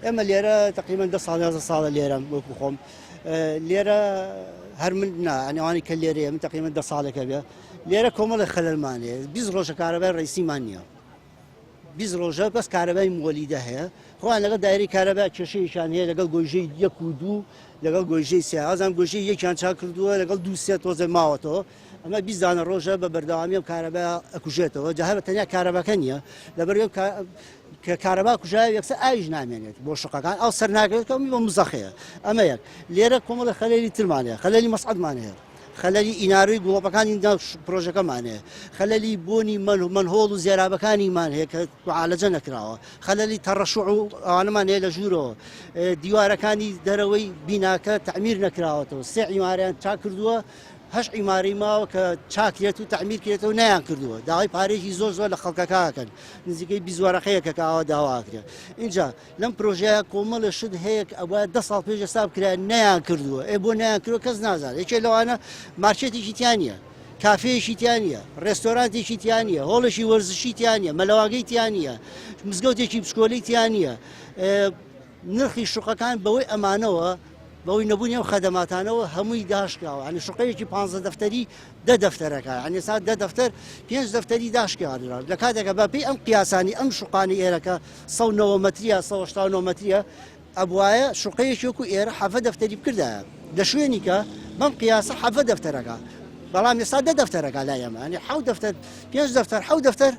ئێمە لێرە تقریبا 10 ساڵ 11 ساڵە لێرەم وەکو خۆم لێرە هەر من نا ئەنیوانی کە لێرەیە من تقریبا 10 ساڵێکە بێ لێرە کۆمەڵی خەلەلمان هەیە 20 ڕۆژە کارەبای ڕئیسیمان نییە 20 ڕۆژە بەس کارەبای مۆلیدە هەیە خۆیان لەگەڵ دایری کارەبا کێشەیەکیان هەیە لەگەڵ گۆیژەی یەک و دوو لەگەڵ گۆیژەی سێ ئازان گۆیژەی یەکیان چاک کردووە لەگەڵ دوو سێ تۆزێ ماوەتەوە ئەمە 20 دانە ڕۆژە بە بەردەوامی ئەم کارەبا ئەکوژێتەوە جا هەر تەنیا کارەباکە نییە لەبەر کە کارەبا کوژایە یەکسەر ئاویش نامێنێت بۆ شقەکان ئەو سەر ناگرێت کە بۆ مزەخەیە ئەمە یەک لێرە کۆمەڵە خەلێلی ترمان هەیە خەلێلی مەسعەدمان هەیە خەلەلی ئینارەی گوڵۆپەکانی ناو پرۆژەکەمان هەیە خەلەلی بۆنی مەنهۆڵ و زێرابەکانیمان هەیە کە معالەجە نەکراوە خەلەلی تەڕەشوع و ئەوانەمان هەیە لە ژوورەوە دیوارەکانی دەرەوەی بیناکە تەعمیر نەکراوەتەوە سێ عیماریان چاک کردووە هەشت عیمارەی ماوە کە چاکرێت و تەعمیر کرێتەوە نەیان کردووە داوای پارێکی زۆر زۆر لە خەڵکەکە ئەکەن نزیکەی 20 وەرەقەیەکە کە ئاوا داوا ئەکرێت اینجا لەم پرۆژەیە کۆمەڵێ شت هەیە کە ئەبوایە دە ساڵ پێش ئێستا بکرایە نەیان کردووە ئێ بۆ نەیان کردووە کەس نازانێت یەکێ لەوانە مارکێتێکی تیا نییە کافێیەکی تیا نییە ڕێستۆرانتێکی تیا نییە هۆڵێکی وەرزشی تیا نییە مەلەوانگەی تیا نییە مزگەوتێکی بچکۆلەی تیا نییە نرخی شوقەکان بەوەی ئەمانەوە بەوەی نەبوونی ئەم خەدەماتانەوە هەمووی داشکاوە ینی شوقەیەکی پ دەفتەری دە دەفتەرەکە ینی سا دە دەفتەر پێنج دەفتەری داشکاوە لە کاتێکە بە پێی ئەم قیاسانی ئەم شوقانی ئێرەکە 1970 مەتریە 1970 مەتریە ئەبوایە شوقەیەکی وەکو ئێرە حەفە دەفتەری بکردایە لە شوێنی کە بەم قیاسە حەفە دەفتەرەکە بەڵام ئێستا دە دەفتەرەکە لای ئەمە ینی حەو دەفتەر پێنج دەفتەر حەو دەفتەر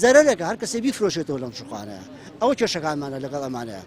زەرەرەکە هەر کەسێ بیفرۆشێتەوە لەم شوقانەیە ئەوە کێشەکانمانە لەگەڵ ئەمانەیە.